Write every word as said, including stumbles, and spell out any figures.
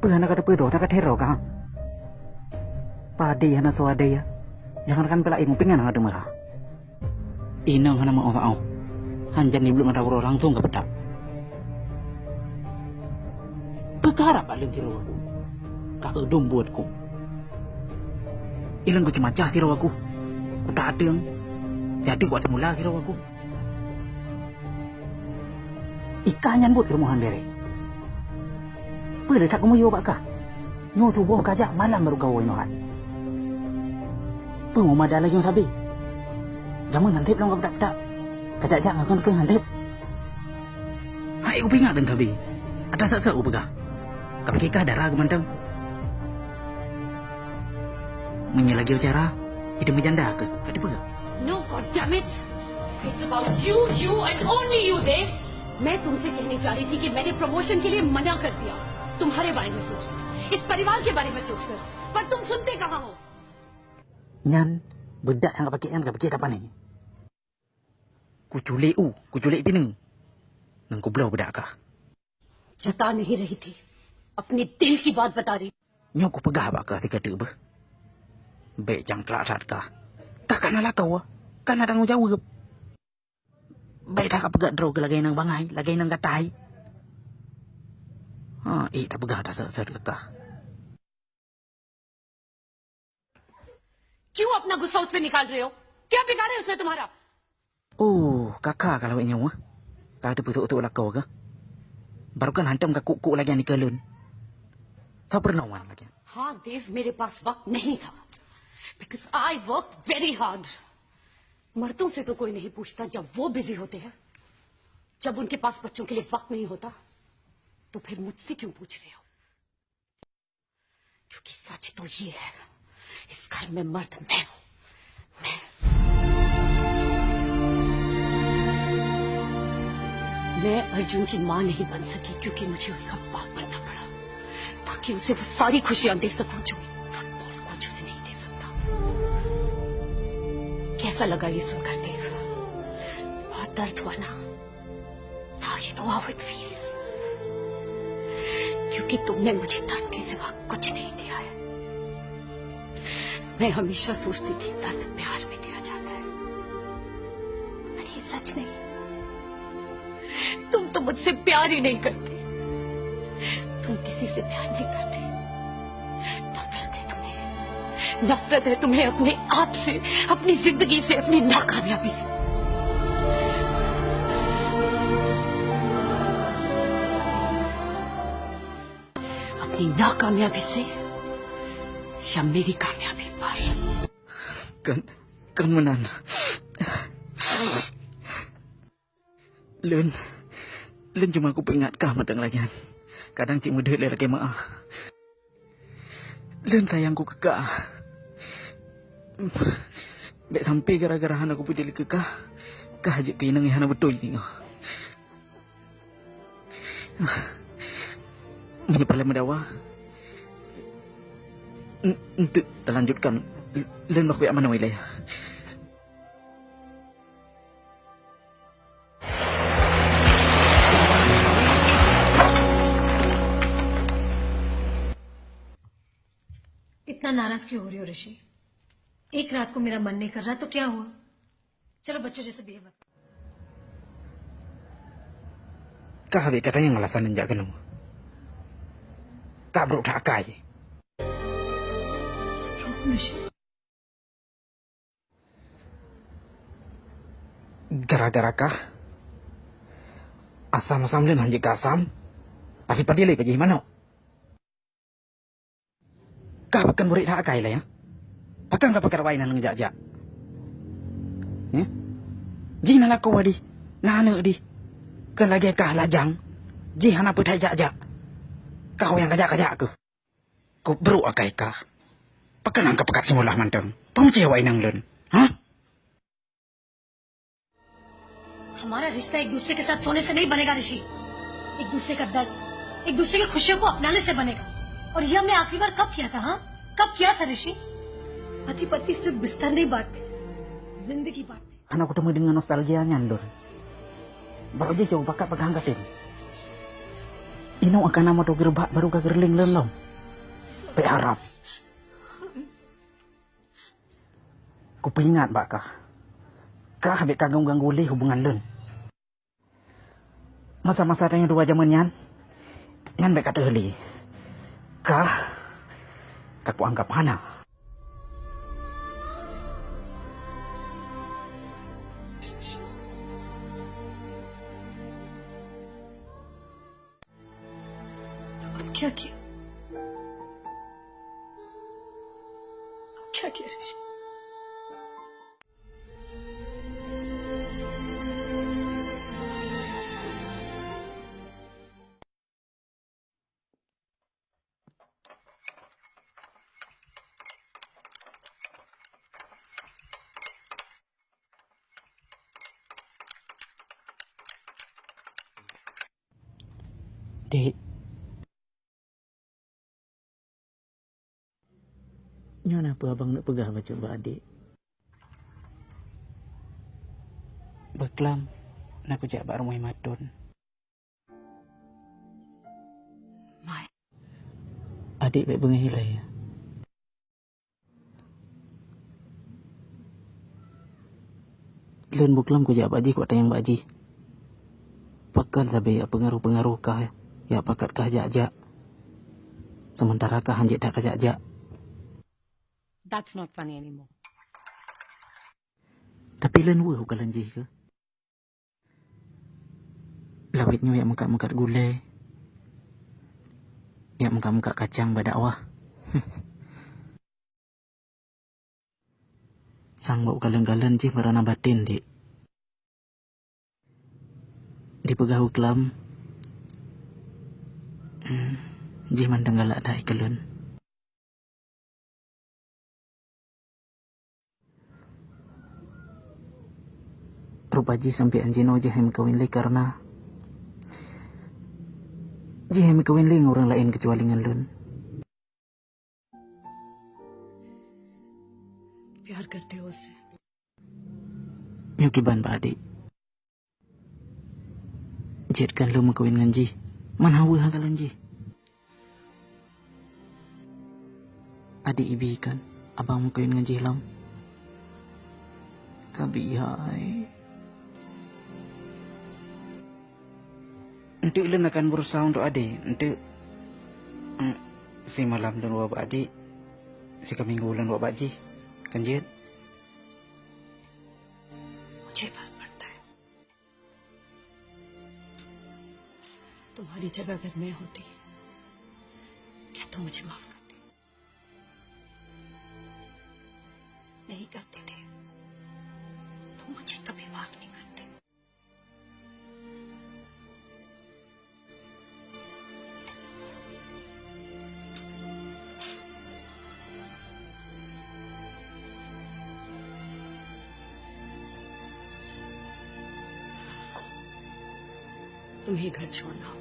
Peue hana ka teupeu droe, hana ka teuheurok, ha? Padé hana soe adé, ya? Jangankan peulaén, pingan hana teumeuha. Inong hana meu'oh-meu'oh. Han jan iblih mata uroe langsong ka peutak. Peue kaharap bak lôn sidroe waku? Ka eudom buet ku. Ilôn kuceumaca sidroe waku. Kutak ateueng. Jadi kuat seumula sidroe waku. Ikan nyan buet rumoh han bèrèh. Peue lé that kumuyue bak kah? Nyoe tuboh kajak malam barô kawoe nyoe hat. Peue meumada lagèe nyoe sabe? Jameun han deb lom ka peudak-peudak. Kajak-jak ngon keuh han deb. Hai kupeuingat lôn sabe. Atra sat-sat kupeugah. Ka pike kah dara geuh mantong. Meunyoe lagèe cara, itu meujanda keuh. Ka teupeugah. No, God damn it! It's about you, you and only you, Dev. मैं तुमसे कहने जा रही थी कि मैंने प्रमोशन के लिए मना कर दिया, तुम्हारे बारे में सोचकर, इस परिवार के बारे में सोचकर, पर तुम सुनते कहाँ हो? Nyan, beudak nyang ka pake nyan ka pike kapan ni? Kuculek u, kuculek pineung. Nang kubloe beudak kah. जता नहीं रही थी, अपने दिल की बात बता रही। Nyoe kupeugah bak kah tika teuk beuh. Bèk cangklak that kah. Kah ka na lakoe, ka na tanggong jaweueb. Bèk that kapeugah droe lagèe nang bangai, lagèe nang gatai. Ha, ék tapeugah that seuet-seuet keu kah. क्यों अपना गुस्सा उस पे निकाल रहे हो? क्या बिगाड़ा है उसने तुम्हारा? Oh, kaka kalau awak nyoe, ka teupeu tuk-tuk lakoe kah? Baru kan hantom ka kuk-kuk lagèe nyan keu lôn. Sabar nawan lagèe. हाँ देव, मेरे पास वक्त नहीं था, because I work very hard। मर्दों से तो कोई नहीं पूछता जब वो बिजी होते हैं। जब उनके पास बच्चों के लिए वक्त नहीं होता, तो फिर मुझसे क्यों पूछ रहे हो? क्योंकि सच तो ये है, इस घर में मर्द मैं हूँ। मैं, मैं अर्जुन की माँ नहीं बन सकी क्योंकि मुझे उसका बाप बनना पड़ा, ताकि उसे वो सारी खुशियां दे सकूं जो एक अनमोल को उसे नहीं दे सकता। कैसा लगा ये सुनकर देव? बहुत दर्द हुआ ना? Now you know how it feels। क्योंकि तुमने मुझे दर्द के सिवा कुछ नहीं दिया है। मैं हमेशा सोचती थी दर्द प्यार में दिया जाता है, पर ये सच नहीं। तुम तो मुझसे प्यार ही नहीं करते। तुम किसी से प्यार नहीं करते। नफरत है तुम्हें, नफरत है तुम्हें अपने आप से, अपनी जिंदगी से, अपनी नाकामयाबी से। अपनी नाकामयाबी से या मेरी कामयाबी पर। Kan, kan meunan. Lôn, lôn cuma kupeuingat kah mantong lagèe nyan. Kadang cit meudeuh lé lakèe meu'ah. Lôn sayang ku keu kah. Bèk sampai gara-gara hana kupeuduli keu kah, kah jeuet keu inong nyang hana beutôi singoh. Meunyoe paleng meudawa, en-, enteuk talanjutkan, lôn bah kujak manoe ilèe. इतना नाराज क्यों हो रही हो ऋषि? एक रात को मेरा मन नहीं कर रहा तो क्या हुआ? चलो बच्चों जैसे बिहेव मत करो। Kah habéh katanyong alasan neujak keunoe. Kah brok that akai. Gara-gara kah, asam-asam lôn han jeuet keu asam, padé-padé lé pajéh manok. Kah pakon burit that akai lé, ya? Pakon kah pakat awai inong jak-jak? Ya? Jih na lakoe dih, na aneuk dih. Kon lagèe kah lajang, jih hana peue that jak-jak. Kah nyang kajak-kajak keuh. Keubrok akai kah. Pakon han kah pakat seumula mantong? Peue meucéh awai inong lôn? Ha? हमारा रिश्ता एक दूसरे के साथ सोने से नहीं बनेगा ऋषि। एक दूसरे का दर्द, एक दूसरे की खुशियों को अपनाने से बनेगा। और यह मैं आखिरी बार कब किया था, हाँ? कब किया था ऋषि? पति पत्नी सिर्फ बिस्तर नहीं बांटते, जिंदगी बांटते। Hana kuteumé deungon nostalgia nyan lôn. Barô jih cok pakat peugah keu até. Inoe akan na moto geureubak barô ka geureuleng lom. Bék harab. Kupeuingat bak kah. Kah bék ka ganggu-ganggu lé hubungan lôn. Masa-masa tanyoe dua jameun nyan, nyan bék ka teuheuli. Kah, ka kuanggab hana. अब क्या किया? अब क्या किया ऋषि? Dek. Nyoe na peue abang neuk peugah bacut bak adek. Beuklam, na kujak bak rumoh Maton. Adek bék beungéh ilée. Lôn beuklam kujak bak jih, kuat tanyong bak jih. Pakon sabe yak peungaroh-peungaroh kah, yak pakat kah jak-jak, seumeuntara kah hanjeuet that kajak-jak. That's not funny anymore. Tapi lôn weueh u kalon jih keuh. Lawét nyoe yak meukat-meukat gulée, yak meukat-meukat kacang bak dakwah. Sang bak u kalon-kalon jih meurana baten, dek. Dipeugah u klam, hmm, jih mantong galak that keu lôn. Rupa jih sampoe jinoe jih hai meukawen lé kareuna jih hai meukawen lé ngon ureuëng laén keucuali ngon lôn. प्यार करते हो उससे। Nyoe kiban bak adik. Jeuet kan lôn meukawen ngon jih, man hana weueh kalon jih. Adik ibi kan abang meukawen ngon jih lom. Ka bi hai. Enteuk lôn akan beurusaha untuk adik, enteuk, em, simalam lôn woe bak adik, sikaminggu lôn woe bak jih, kan jeuet? मुझे फर्क पड़ता है। तुम्हारी जगह अगर मैं होती, क्या तुम मुझे माफ करती? नहीं करती थी। तुम मुझे कभी माफ नहीं करते। तुम्हें घर छोड़ना